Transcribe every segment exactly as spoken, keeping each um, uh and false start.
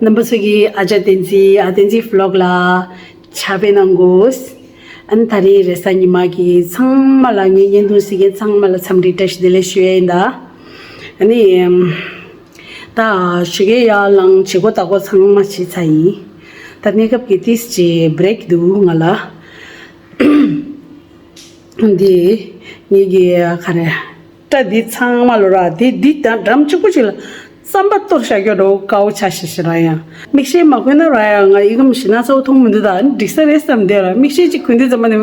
རྣམ་པ་ཚོ་གིས་ཨ་ཅག་བསྟན་འཛིན་ཨ་བསྟན་འཛིན་ཝི་ལོག་ལ་ཕྱག་དཔེ་གནང་དགོས། ཨ་ནི་ད་རེས་རེས་གཟའ་ཉི་མ་གི་ཚང་མ་ལ་ངའི་བརྙན་ཐུང་གཟིགས་མཁན་ཚང་མ་ལ་འཚམས་འདྲི་བཀྲ་ཤིས་བདེ་ལེགས་ཞུ་ཡ་ཡིན་ད། ཨ་ནི་ད་ཞོགས་ཀས་ཡར་ལངས་བྱེད་སྒོ་ལྟ་སྒོ་ཚང་མ་བྱས་ཚར་ཡིན། ད་གནས་སྐབས་ཀྱི་ཏིས་ཀྱི་བྷི་རེག་འདུག་ང་ལ། འདི་ངེད་ཀྱི་ག་རེ། སྐྲ་འདི་ཚང་མ་ལོ་ར་འདི་འདི་དང་འགྲམ་གཅིག་པོ་ཅིག་ལ་རྩམ་པ་གཏོར་བཞག་རྒྱུ་འགྲོ་དཀའ་བོ་ཆགས་ཤག་ཤི་ར་ཡང་། མིག་ཤེལ་མ་གོན་ན་ར་ཡང་ང་ཨི་གམ་ཞི་ན་ཚ་བོ་མཐོང་མི་འདུག་ད་འགྲིག་ས་རེད་བསམ་བསྡད་ར། མིག་ཤེལ་ཅིག་གོན་དུས་ཙམ་པ་ནས་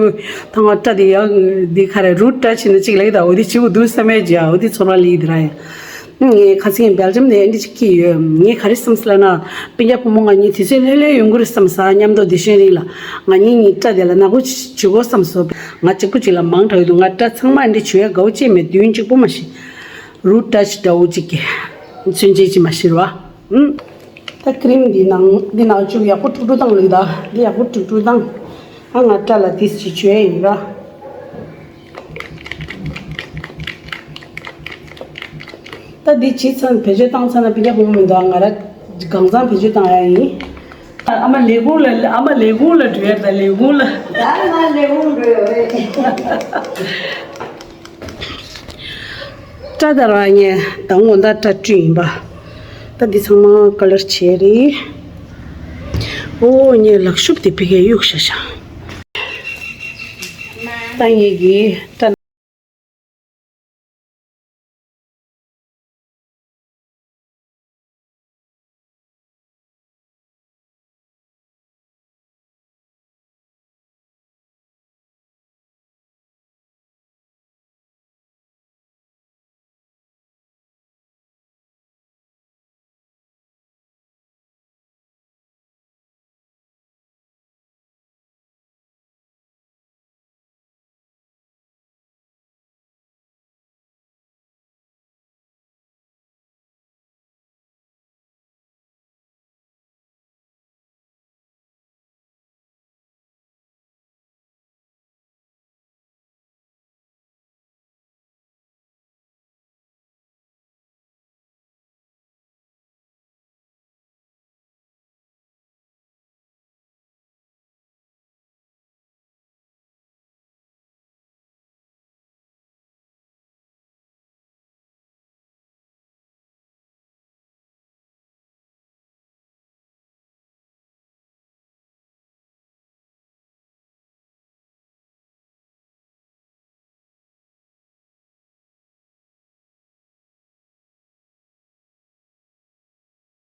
ཐང་བ་སྐྲ་འདི་ཡང་འདི་ག་རེ་རུ་སྐྲ་ཕྱིན་ན་ཅིག་ལེགས་ད་འོ་འདི་བྱེད་དགོས་འདུག་བསམ་ཡས་ཀྱི་ཨ་འོ་འདི་ཚོར་བ་ལེགས་འདི་ར་ཡང་། ངས་ཁ་སང་སྦེལ་ཇམ་ནས་ཨེ་འདྲ་ཅིག་སྐྱེས་ཡོད། ངས་ག་རེ་བསམ་སོང་ལབ་ན། སྤུན་ཀྱག་བུ་མོ་ང་གཉིས་དུས་ཚོད་ལྷོད་ལྷོད་ཡོང་གི་རེད་བསམ་ས། མཉམ་དུ་བདེ་ཆེན་རིང་ལ་ང་གཉིས་གཉིས་སྐྲ་དེ་ལ་ནག་པོ་བྱེད་དགོས་བསམ་སོང་། ང་གཅིག་པུ་གཅིག་ལ་མང་དྲགས་འདུག་ང་སྐྲ་ཚང་མ་ཨེ་འདྲ་བྱེད་ཡ་དགའ་བོ་ཅིག་མེད། མདུན་གཅིག་པོ་མ་ཤི། རུ་ཏྲ་ཅི་འདྲ་བོ་ཅིག་གི་ཚུན་ཆད་ཅི་མ་ཤི་ར། ཨུམ། ད་ཀི་རིམ་འདི་ནང་འདི་ནང་བཅུག་ཡག་པོ་དཀྲུག་དཀྲུག་བཏང་ལེགས་ད། འདི་ཡག་པོ་དཀྲུག་དཀྲུག་བཏང་། ཨ་ང་སྐྲ་ལ་ཏིས་ཅིག་བྱོས་ཡིན་ར། ད་འདི་བྱས་ཚར་བེད་སྤྱོད་བཏང་ཚར་ན་སྤུན་ཀྱག་ཕོ་མོ་མི་འདུག་ང་ར་གང་ཚང་བེད་སྤྱོད་བཏང་ཡ་ཡིན། ཨ་མ་ལས་ཁུངས་ལ་ཨ་མ་ལས་ཁུངས་ལ་འགྲོ་ཡ་ད་ལས་ཁུངས་ལ། ད་ང་ལས་ཁུངས་འགྲོ་ཡོད་རེད། སྐྲ་དང་ར་ངས་ད་སྔོན་ད་སྐྲ་བཀྲུས་ཡིན་པ། ད་འདི་ཚང་མ་ཀ་ལར་བྱས་རེད། ཨོ་ངས་ལག་ཤུབས་དེ་ཕ་གིར་གཡུག་བཞག་ཤག་ད་ངེད་ཀྱི་སྐྲ།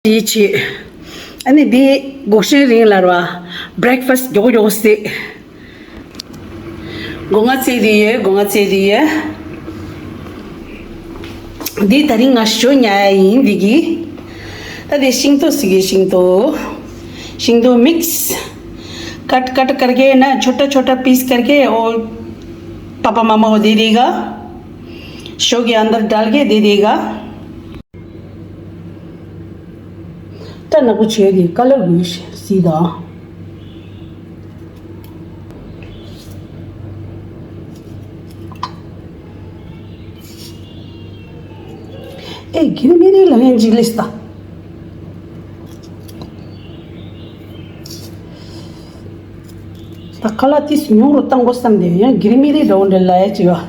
དེའི་ཆེད། ཨ་ནི་འདི་སྒོ་ཤེས་རིང་ལ་ར་བ་བྷི་རེག་ཕ་སི་མགྱོགས་མགྱོགས་བཟས། སྒོ་ང་བཙལ་དེ་ཡོད། སྒོ་ང་བཙལ་དེ་ཡོད། འདི་ད་རིང་ང་ཞོ་ཉར་ཡ་ཡིན་འདི་གི། ད་དེ་ཤིང་ཏོག་ཟེར་གི་ཤིང་ཏོག་ཤིང་ཏོག་མིག་སི། cut cut करके ना छोटा छोटा पीस करके वो पापा मामा को दे देगा। शो के अंदर डाल के दे देगा। ད་ནག་པོ་བྱས་ཏེ་ཀ་ལར་འགུལ་ཞིག་སྲིད་དང་། ཨེ་གིར་མི་རི་ལ་ཡང་འཇིགས་ལེ་སྟ། ད་ཁ་ལག་ཏིས་ཉུང་རུ་བཏང་དགོས་བསམ་སྟེ་ཡང་གིར་མི་རི་འདྲ་བོ་འདྲ་ལ་ཡ་ཅིག་ཡོད།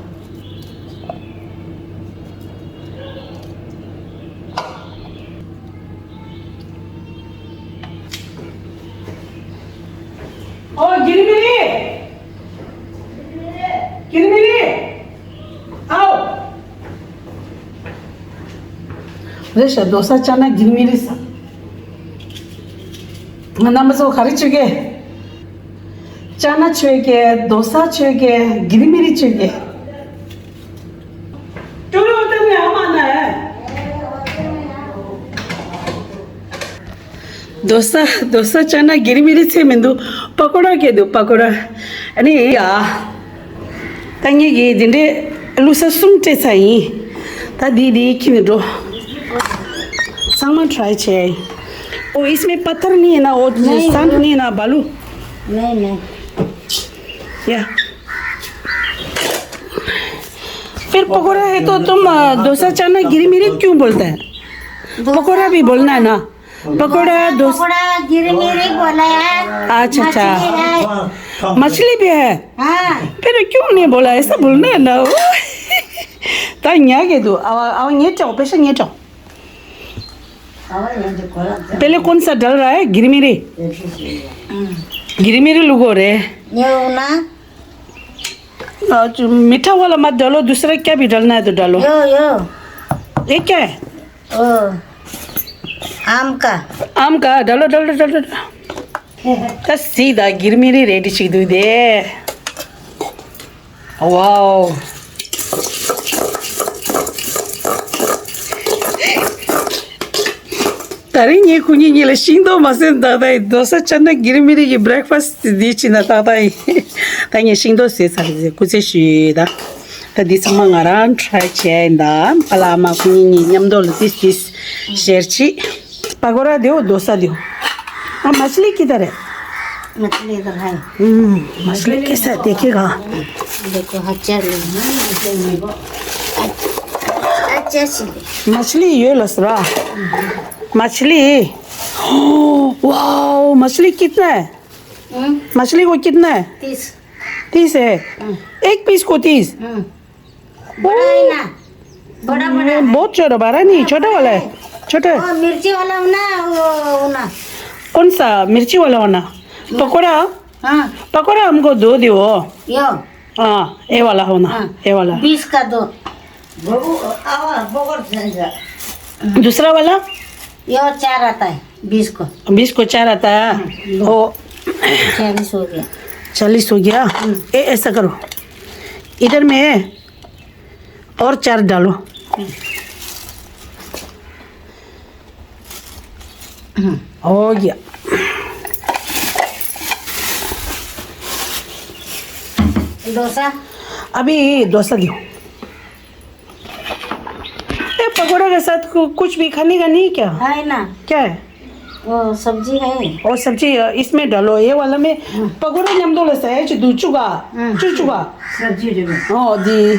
ཨོ་གིར་མི་རི། གིར་མི་རི། ཨའོ། རེད་ཤག་རྡོ་ས་ཅ་ན་གིར་མི་རི་ས། ང་རྣམ་པ་ཚོ་ག་རེ་བྱེད་ཀྱི། ཅ་ན་མཆོད་ཀྱི། རྡོ་ས་མཆོད་ཀྱི། གིར་མི་རི་མཆོད་ཀྱི། ཀྲུ་རུ་ཏུ་ནི་ཨ་མ་ན། རྡོ་ས་རྡོ་ས་ཅ་ན་གིར་མི་རི་ཚད་མི་འདུག་པ་ཀོ་ར་སྐྱེས་འདུག་པ་ཀོ་ར། ཨ་ནི་ཡ། ད་ངེད་ཀྱིས་འདི་འདྲའི་བླུགས་ས་གསུམ་སྤྲད་ཚར་ཡིན། ད་འདི་འདི་ཁྱི་ནི་འགྲོ། ཚང་མ་ཁྲའི་བྱས། ओ इसमें पत्थर नहीं है ना? वो नहीं, सांप नहीं। नहीं ना बालू? नहीं नहीं। या। फिर पकोड़ा है तो तुम, अ, डोसा चना गिरी मिरी क्यों बोलते हैं? पकोड़ा भी बोलना है ना। पकौड़ा दोस्त। पकौड़ा, गिरमिरी बोला है। अच्छा, अच्छा। मछली है। मछली भी है। हाँ। फिर क्यों नहीं बोला? ऐसा बोलना है ना। ད་ཉལ་གི་འདུག་ཨ་ཨ་ཉལ་ཅོག་པེ་ཤ་ཉལ་ཅོག पहले कौन सा डाल रहा है? गिरमिरी। गिरमिरी लुगो रे। यो ना। मीठा वाला मत डालो, दूसरा क्या भी डालना है तो डालो। यो, यो। ये क्या है? ओ, आम का। आम का? डालो, डालो, डालो, डालो। ད་སི་ད་गिरमिरी रेडी ཞིག་འདུག་དེ། वाओ। ད་རིང་ངས་ཁོ་གཉིས་གཉིས་ལ་ཤིང་ཏོག་མ་ཟོས། ད་ལྟ་ཡི་རྡོ་ས་ཆ་ན་गिरमिरी གི་breakfast འདི་ཕྱིན་ན་ད་ལྟ་ཡི་ད་ངས་ཤིང་ཏོག་ཟོས་ཚར་རེད། སྐུ་ཚེ་ཞུ་ཡོད་ད། ད་འདི་ཚང་མ་ང་རང་try བྱས་ཡིན་ད། ཨ་ལ་ཨ་མ་ཁོ་གཉིས་གཉིས་མཉམ་དུ་ལ་ཏིས་ཏིས་ཤེར་བྱེད། पकौड़ा दो, डोसा दो। हाँ, मछली किधर है? मछली इधर है। हम्म, मछली कैसा है, देखेगा? देखो, अच्छा ले। अच्छा सी। मछली ये लसरा। मछली। वाओ, मछली कितना है? हम्म। मछली को कितना है? तीस। तीस है। हम्म। एक पीस को तीस। हम्म। बड़ा है ना, बड़ा बड़ा है। बहुत छोटा, बड़ा नहीं, छोटा वाला है। छोटा। वो मिर्ची वाला हो ना, वो हो ना। कौन सा मिर्ची वाला हो ना? पकौड़ा। हाँ। पकौड़ा हमको दो दो। यो। हाँ, ये वाला हो ना, हाँ। ये वाला। बीस का दो। दूसरा वाला? यो चार आता है, बीस को। बीस को चार आता है। वो चालीस हो गया। चालीस हो गया। ए, ऐसा करो, इधर में और चार डालो। हो गया। डोसा। अभी डोसा दो। ए, पकौड़े के साथ कु- कुछ भी खाने का नहीं क्या? है ना। क्या है? वो सब्जी है। और सब्जी, अ, इसमें डालो, ये वाला में। पकौड़े ཉམས་རྡོ་ལ་ཟས་ཅི་འདུག་བཅུག་ག་བཅུག་བཅུག་ག सब्जी डालो। हाँ, दी।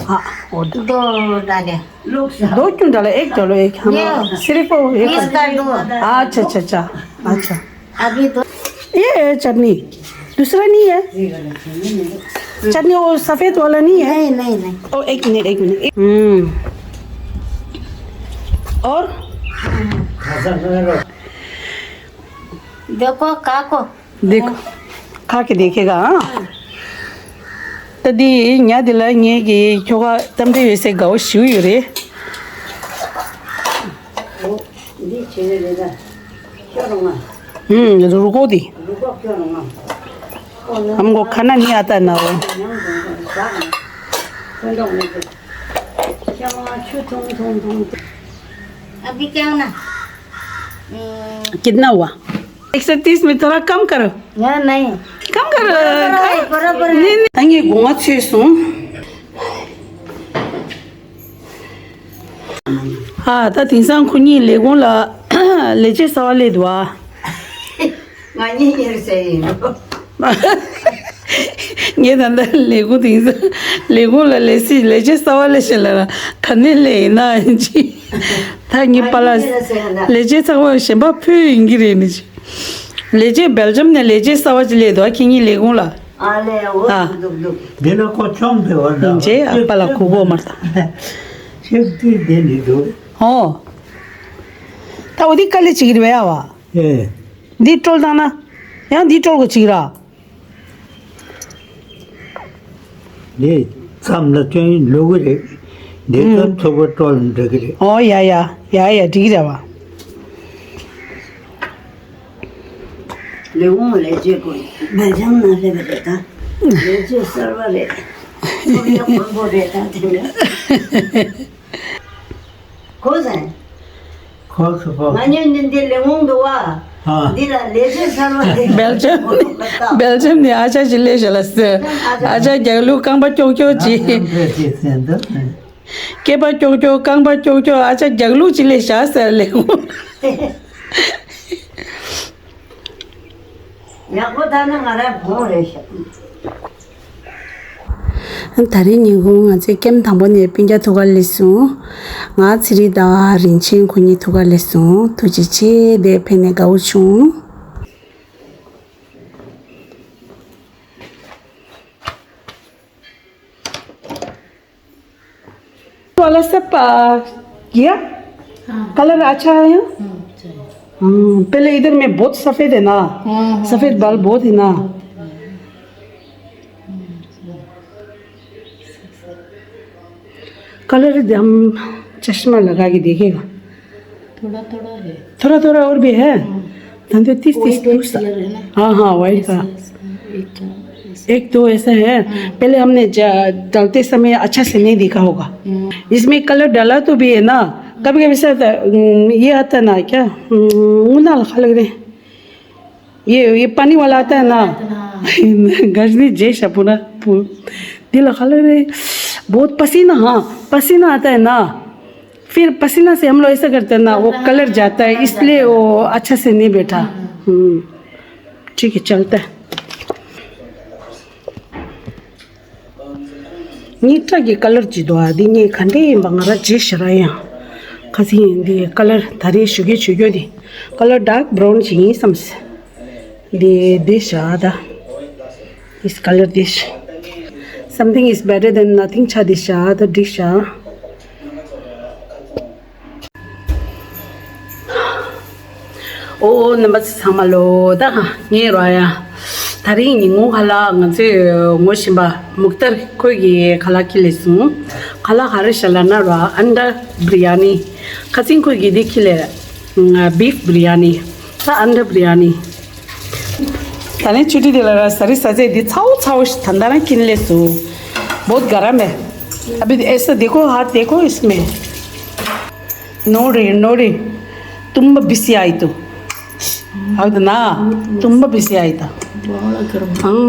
हाँ, वो दो। दो डाले। दो क्यों डाला? एक डालो, एक। हम ये सिर्फ वो एक इसका दो। अच्छा, अच्छा, अच्छा। अच्छा। अभी तो ये है चटनी, दूसरा नहीं है। चटनी वो सफेद वाला नहीं है। नहीं, नहीं, नहीं। ओ, एक मिनट, एक मिनट, एक, हम्म। और देखो, खा को। देखो, खा के देखेगा, हाँ। ད་འདི་ཉ་འདི་ལ་ངེད་ཀྱི་ཁྱོ་ག་གཏམ་དྲི་ཡོད་སའི་དགའ་བོ་ཞིག་ཡོད་རེད། འདི་བྱས་ནས་རེད་ད། ཁྱོད་རང་ང་། ཨུམ། རུ་ཀོ་འདི། རུ་ཀོ་ཁྱོད་རང་ང་། ཨམ་གོ་ཁ་ན་ནི་ཨ་ད་ན་འོ། ཉམས་འདོང་འདོང་ཟ་ང་། ཁོན་འདོང་མི་འདུག་ཤ་མ་ཆུ་ཐུང་ཐུང་ཐུང་། अभी क्या होना? कितना हुआ? एक सौ तीस में थोड़ा कम करो। नहीं, नहीं। कम करो। बराबर है, बराबर है। नहीं, नहीं। ད་ངས་སྒོ་ང་ཚོས་སོང་། ཨ། ད་དེང་སང་ཁོ་གཉིས་ལས་ཁུངས་ལ་ལས་བྱེད་གསར་པ་སླེབས་འདུག་ཨ། ང་གཉིས་གཉིས་རེད་ཟེར་ཡིན། ངས་ད་ལྟ་ལས་ཁུངས་དེང་སང་ལས་ཁུངས་ལ་ལས་སྲིད་ལས་བྱེད་གསར་པ་སླེབས་ཤག་ལབ་ན། ད་ནས་སླེབས་ཡིན་ན་ཅི། ད་ངའི་པཱ་ལགས་ལས་བྱེད་གསར་པ་གཞན་པ་ཕུད་ཡིན་གྱི་རེད་ནི་ཅི། ལས་བྱེད་སྦེལ་ཇམ་ནས་ལས་བྱེད་གསར་པ་ཅིག་སླེབས་འདུག་ཁྱེད་གཉིས་ལས་ཁུངས་ལ། ཨ་ལས་འོ། ཨ། འདུག་འདུག་འདི་ལ་ཁོ་ཆོམ་དེ་བ་ན། ཡིན་ཅེ་ཨ་པཱ་ལགས་གུ་གོ་མར་ད། ཆེབ་དེ་དེ་ནི་འདུག་ཨོ། ད་འོ་དེ་དཀའ་ལས་ཅིག་རེད་ཨ་བ། ཨེ། འདི་བཀྲོལ་བཏང་ན། ཡང་འདི་བཀྲོལ་དགོས་ཅིག་ར། འདི་མཚམས་ལ་སྐྱོན་ལུག་གི་རེད། འདི་ཨུམ། མཚམས་ཚོགས་པ་སྤྲོ་ལ་འགྲིག་གི་རེད། ཨོ་ཡ་ཡ་ཡ་ཡ་འགྲིག་གི་རེད་བ། ལས་ཁུངས་ལས་བྱེད་དགོས། སྦེལ་ཇམ་ནང་སླེབས་པ་རེད་ད། ལས་བྱེད་གསར་པ་རེད། ཁོ་ཡ་དཀོན་པོ་རེད་ད་དེ་ནི། གོ་སོང་། གོ་སོང་གོ། ང་གཉིས་འདི་འདི་ལས་ཁུངས་འདུག་བ། ཨ། འདི་ལ་ལས་བྱེད་གསར་པ་རེད། སྦེལ་ཇམ། སྦེལ་ཇམ་ནས་ཨ་ཅག་ཅིག་སླེབས་ཤག་ལ་ཟེར། ཨ་ཅག་རྒྱག་ལུགས་རྐང་པ་ཀྱོག་ཀྱོག་ཅིག་ཨ་ཅག་རྒྱག་ལུགས་རྐང་པ་ཀྱོག་ཀྱོག་ཅིག་སྐེད་པ་ཀྱོག་ཀྱོག་རྐང་པ་ཀྱོག་ཀྱོག་ཨ་ཅག་རྒྱག་ལུགས་ཅིག་སླེབས་ཤག་ཟེར་ལས་ཁུངས། ཡག་པོ་ལྟ་ན་ང་རང་དགོངས་རེད་ཤག་ད་རེས་ཉིན་གུང་ང་ཚོས་ཀེམ་དང་པོ་ནས་སྤུན་ཀྱག་ཐུག་ག་སླེབས་སོང་། ང་ཚེ་རིང་དང་རིན་ཆེན་ཁོ་གཉིས་ཐུག་ག་སླེབས་སོང་། ཐུགས་རྗེ་ཆེ། དེ་ཕེབས་ནས་དགའ་བོ་བྱུང་། वाला सब, आ, किया? हाँ। कलर अच्छा आया? हम्म, अच्छा है। हम्म, पहले इधर में बहुत सफेद है ना। हाँ, हाँ। सफेद बाल बहुत है ना। बहुत है। हम्म, अच्छा। कलर, हम चश्मा लगा के देखेगा। थोड़ा थोड़ा है। थोड़ा थोड़ा और भी है। हाँ। धंधे तीस, तीस, वाइट, वाइट दूसरा। कलर है ना। हाँ, हाँ, वाइट का। ऐसा, ऐसा, एक का, ऐसा। एक तो ऐसा है। हाँ। पहले हमने जा-, डालते समय अच्छा से नहीं देखा होगा। हाँ। इसमें कलर डाला तो भी है ना, कभी कभी ऐसा आता, हम्म, ये आता ना क्या, हम्म, वो ना लगा लग रहे। ये, ये पानी वाला आता है ना। हाँ। गजनी जे शपुना पु-, दिल खा ले रहे। बहुत पसीना, हाँ, पसीना आता है ना। फिर पसीना से हम लोग ऐसा करते हैं ना, वो कलर जाता है, इसलिए वो अच्छा से नहीं बैठा। हम्म। हम्म। ठीक है, चलता है। ངའི་སྐྲ་གི་ཀ་ལར་ཅིག་འདུག་ཨ། འདི་ངས་ག་འདྲས་ཡིན་པ་ང་རང་བརྗེད་ཤི་ར་ཡང་། ཁ་སང་ཡིན་འདི་ཀ་ལར་ད་རེས་ཞུ་གི་ཞུ་རྒྱུ་འདི་ཀ་ལར་ཌརྐ་བྷ་རའུན་ཅིག་ཡིན་བསམ་སི། འདི་འདི་ཤ་ད། This color this. Something is better than nothing ཆ་འདི་ཤ་ད་འགྲིག་ཤ། ཨོ་རྣམ་པ་ཚོ་ཚང་མ་ལོ། ད་ངའི་རོ་ཡ། ད་རིང་ཉིན་མོ་ཁ་ལག་ང་ཚོས་ངོ་ཤེས་པ་མུག་ཏར་ཁོས་ཀྱི་ཁ་ལག་ཁྱེར་སླེབས་སོང་། ཁ་ལག་ག་རེ་ཤ་ལབ་ན་རོ་ཨན་ཌ་བི་རི་ཡ་ནི། ཁ་སང་ཁོས་ཀྱི་འདི་ཁྱེར་སླེབས། བིཕ་བི་རི་ཡ་ནི། ད་ཨན་ཌ་བི་རི་ཡ་ནི། ད་ནི་ཆུ་ཊི་དེ་ལ་ར་ཟ་རི་ཟ་ཟེ་འདི་ཚའོ་ཚའོ་ཞིག་ད་ད་རང་ཁྱེར་སླེབས་སོང་། बहुत गर्म है। अभी ऐसा देखो, हाथ देखो इसमें। ನೋಡಿ, ನೋಡಿ, ತುಂಬ ಬಿಸಿ ಆಯಿತು. ಹೌದನಾ? ತುಂಬ ಬಿಸಿ ಆಯ್ತಾ? ಭಾಳ ಗರಂ. ಹ್ಞೂ.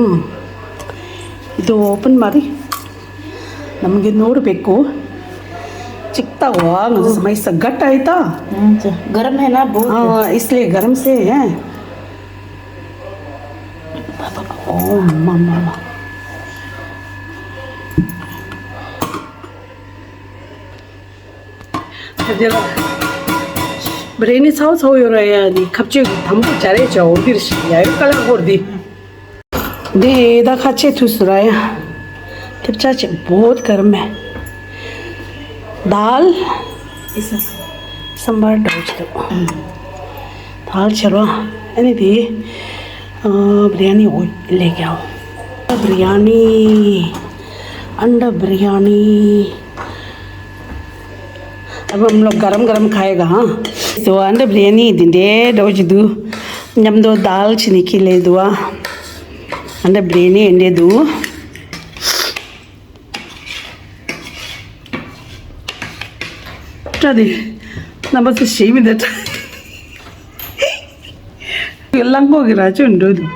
ಇದು ಓಪನ್ ಮಾಡಿ ನಮಗೆ ನೋಡಬೇಕು. ಚಿಕ್ಕದಾಗುವ समय से ಗಟ್ಟಿ ಆಯ್ತಾ? ಹ್ಞೂ, ಗರಂ ಹೈ ನಾ ಬಹುತ್. हाँ, इसलिए गर्म से है। ओ मामा। ད་དེ་ལ་བི་རི་ཡ་ནི་ཚའོ་ཚའོ་ཡོད་ར་ཡ། ནི་ཁ་བཅད་ཀྱི་དམ་པོ་སྦྱར་རེ་བྱ་འོ་འདིར་ཞིག་ཡ་ཡོད་ཀ་ལ་ཧོར་འདི། འདི་ད་ཁ་ཆེ་ཐུག་སུ་ར་ཡ། ཐེབས་ཆ་ཆེ་བོད་གར་མེ། दाल। ये सब। सांभर डाल दो। दाल चलो। अने दी, अ, बिरयानी वो लेके आओ। बिरयानी, अंडा बिरयानी। अब हम लोग गरम गरम खाएगा, हाँ। तो अंडा बिरयानी दिंदे दो जिदू। नम दो दाल छिनी की ले दुआ। अंडा बिरयानी अंडे दू। སྐྲ་དེ་རྣམ་པ་ཚོ་ཞེད་མི་འདུག་སྐྲ། གླང་གོག་གི་རྭ་ཅོ་འགྲོ་འདུག་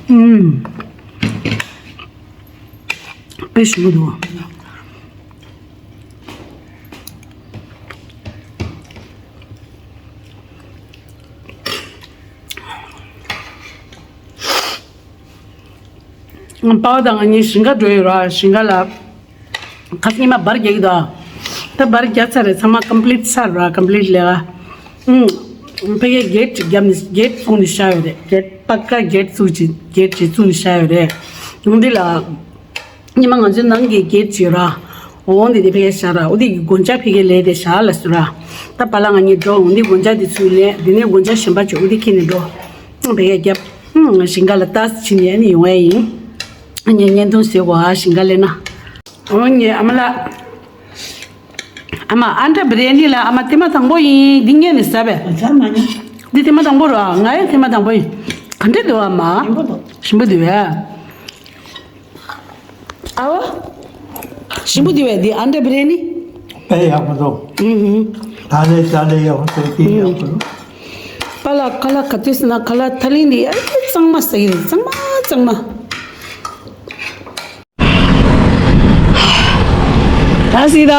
ཨུམ། དཔེ་ཞིམ་པོ་འདུག་པ་བ་དང་ང་གཉིས་ཞིང་ཁ་འགྲོ་ཡོད་ར། ཞིང་ཁ་ལ་ཁ་སང་ཉི་མ་སྦར་རྒྱག་གི་འདུག་ད་སྦར་རྒྱག་ཚར་རེད། ཚང་མ་ཀམ་པི་ལིཊ་ཚར་ར། ཀམ་པི་ལིཊ་ལས་ཀ་ཨུམ། ཕ་གིའི་གེ་ཊི་ཅིག་བརྒྱབ་ནས་གེ་ཊི་བཙུགས་ནས་བཞག་ཡོད་རེད། གེ་ཊི་པ་ཀ་གེ་ཊི་བཙུགས་ཅིག་གེ་ཊི་ཅིག་བཙུགས་ནས་བཞག་ཡོད་རེད། འདི་ལ་ཉི་མ་ང་ཚོའི་ནང་གི་གེ་ཊི་ཅིག་ཡོད་ར། འོ་འདི་དེ་ཕ་གིར་བཞག་ར། འོ་འདི་གི་སྒོ་ལྕགས་ཕ་གིར་ལས་དེ་བཞག་ལ་སུ་ར། ད་པ་ལ་ང་གཉིས་འགྲོ། འོ་འདི་སྒོ་ལྕགས་དེ་ཚུར་ལེན། དེ་ནས་སྒོ་ལྕགས་གཞན་པ་ཅིག་འོ་འདི་ཁྱེར་ནས་འགྲོ། ཕ་གིར་བརྒྱབ། ཞིང་ཁ་ལ་ལྟ་ཕྱིན་ནས་ཡོང་ཡ་ཡིན། ངས་བརྙན་ཐུང་བཟོས་གོ་ཨ། ཞིང་ཁ་སླེབས་ན། འོ་ངའི་ཨ་མ་ལགས། ཨ་མ་ཨན་ཌ་བི་རི་ཡ་ནི་ལ་ཨ་མ་ཐེངས་མ་དང་པོ་ཡིན། འདི་ངས་ནི་ཟ་བས། ཟ་མ་ཉན། འདི་ཐེངས་མ་དང་པོ་རེད་ཨ། ང་ཡང་ཐེངས་མ་དང་པོ་ཡིན། ག་འདྲ་འདུག་ཨ་མ། ཞིམ་པོ་འདུག་ཞིམ་པོ་འདུག་བས། ཨ་བ། ཞིམ་པོ་འདུག་བས་འདི་ཨན་ཌ་བི་རི་ཡ་ནི། དཔེ་ཡག་པོ་འདུག་ཨུ་ཧུ། ད་ལས་ད་ལས་ཡག་པོ་འདུག་དེ་ཡག་པོ་འདུག་པ་ལགས་ཁ་ལག་ག་དུས་ཟ་ན་ཁ་ལག་ཐ་ལིང་འདི་ཨ་གཙང་མ་ཟ་གི་རེད། གཙང་མ་གཙང་མ། ད་སི་ད།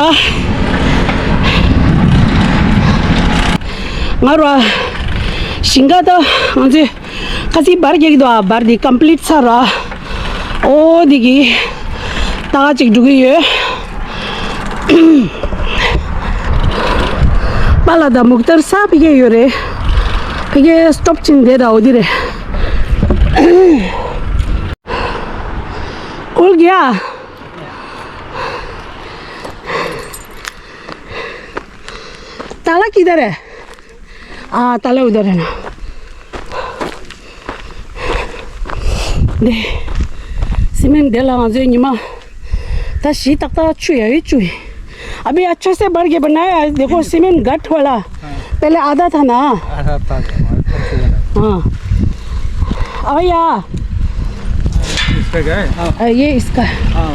ང་རོ། ཞིང་ཁ་ད་ང་ཚོས་ཁ་སི་སྦར་རྒྱག་གི་འདུག་ཨ། སྦར་འདི་ཀམ་པི་ལིཊ་ཚར་ར། ཨོ་འདི་གི་ད་ག་ཅིག་འགྲོ་གི་ཡོད། པཱ་ལགས་དང་མུག་ཏར་ས་ཕ་གིར་ཡོད་རེད། ཕ་གིར་སི་ཊོབ་ཕྱིན་བསྡད་ད་འོ་དེ་རེད། ཁོལ་གྱིས་ཨ། ताला किधर है? हाँ, ताला उधर है ना। दे, सीमेंट दे लगा जो निमा। ता शी तक ता छुया ही छुई। अभी अच्छे से भर के बनाया है। देखो, सीमेंट गट वाला। पहले आधा था ना। आधा था। हाँ। और या। इसका क्या है? हाँ। अ, ये इसका। हाँ।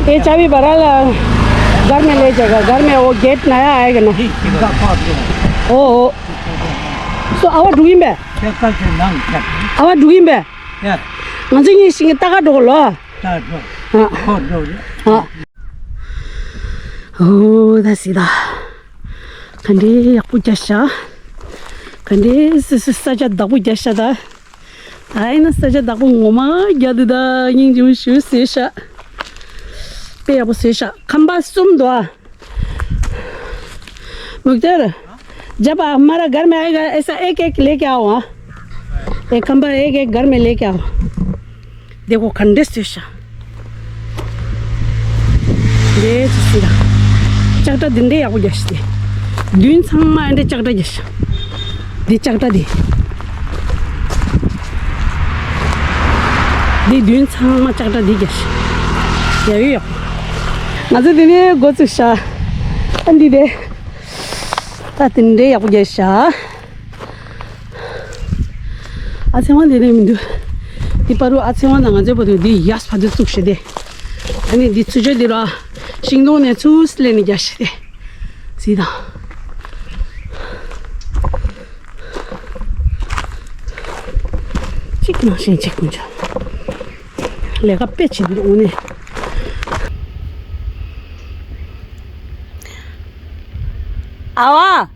ये चाबी भरा ला, घर में ले जाएगा। घर में वो गेट नया आएगा ना। ओ, ओ। So, आवा डुगिम बे। आवा डुगिम बे। ང་ཚོ་གཉིས་ཤིག་ཏ་ཀ་འགྲོ་ལོ། ཏ་འགྲོ། ཨ། ཁོ་འགྲོ་རེད། ཨ། ཨོ་ད་སི་ད། ག་འདྲའི་ཡག་པོ་རྒྱག་ཤག་ག་འདྲའི་སི་སི་ས་ཆ་བདག་པོ་རྒྱག་ཤག་ད། ཨ་ཡིན་ན་ས་ཆ་བདག་པོ་ངོ་མ་རྒྱག་འདུག་ད། སྙིང་རྗེ་མོ་ཞེ་པོ་ཟེར་ཤག་དཔེ་ཡག་པོ་ཟེར་ཤག་ཁམས་པ་གསུམ་འདུག་ཨ། मुख्तार, जब हमारा घर में आएगा, ऐसा एक एक लेके आओ, हाँ? एक खंबा एक एक घर में लेके आओ। देखो, खंडे से शा। दे चुसीरा। चकटा दिंडे या को जस्ते। दिन संग मा एंडे चकटा जस्ते। दे चकटा दे। दे दिन संग मा चकटा दे जस्ते। या यो। ང་ཚོ་དེ་ནས་འགོ་བཙུགས་ཤག་ཨ་འདི་དེ། ད་དེ་འདྲའི་ཡག་པོ་རྒྱག་ཤག་ཨ་ཚེ་དབང་དེ་ནས་མི་འདུག་འདི་པ་རུ་ཨ་ཚེ་དབང་དང་ང་ཚོའི་བར་དུ་འདི་ཡགས་ཕ་དུ་བཙུགས་ཤག་དེ། ཨ་ནི་འདི་ཚུར་ཕྱོགས་འདི་ར་ཤིང་སྡོང་ནས་ཚུར་སླེབས་ནས་རྒྱག་ཤག་དེ། གཟིགས་དང་། གཅིག་ནང་བཞིན་གཅིག་མི་འཇོག་ལས་ཀ་དཔེ་བྱེད་འདུག་འོ་ནས། ཨ་བ།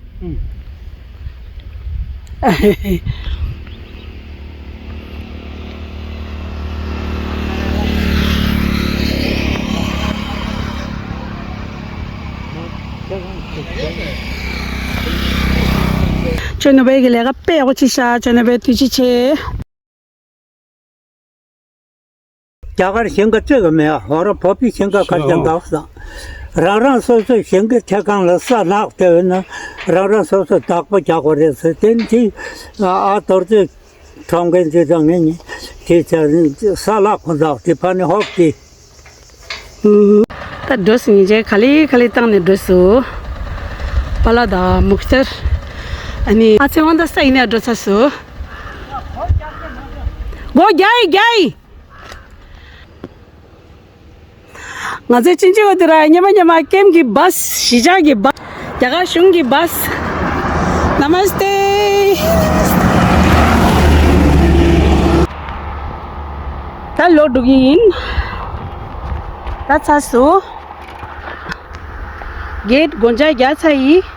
ཁྱོད་ནུ་བའི་གི་ལས་ཀ་དཔེ་ཡག་པོ་བྱས་ཤག་ཁྱོད་ནུ་བའི་ཐུགས་རྗེ་ཆེ། རྒྱ་གར་ཞིང་ཁ་བརྩི་གི་མེད་ཨ། འོ་ར་བོད་པའི་ཞིང་ཁ་ཁ་ཤས་འདག་ས། རང་རང་སོ་སོའི་ཞིང་ཁའི་ཐད་ཁང་ལ་ས་ལྷག་བསྡད་ཡོད་ན་རང་རང་སོ་སོ་བདག་པོ་རྒྱག་དགོས་རེད་ཟེར། དེ་འདི་ཨ་རྡོ་རྗེ་གྲོང་ཁྱེར་འདི་དང་ངེད་གཉིས་དེ་ཚ་ས་ལྷག་ཁོ་འདག་དེ་ཕ་ནི་ཧོབ་དེ། ད་འགྲོ་སོང་ཉིན་བྱེད་ག་ལེ་ག་ལེ་བཏང་ནས་འགྲོ་སོང་། པཱ་ལགས་དང་མུག་སྟར། ཨ་ནི་ཨ་ཚེ་དབང་ད་ས་ཡིན་ནས་འགྲོ་ཚར་སོང་། སྒོ་རྒྱག་ཡིན་རྒྱག་ཡིན། ང་ཚོའི་ཅིན་ཅི་གོ་དེ་ར་ཉི་མ་ཉི་མ་ཀེམ་གི་བཱས་གཞིས་ཆགས་ཀྱི་བཱས། རྒྱ་གར་གཞུང་གི་བཱས། ནམ་སྟེ། ད་ལོག་འགྲོ་གི་ཡིན། ད་ཚར་སོང་། གེ་ཊི་སྒོ་ལྕགས་རྒྱག་ཚར་ཡིན།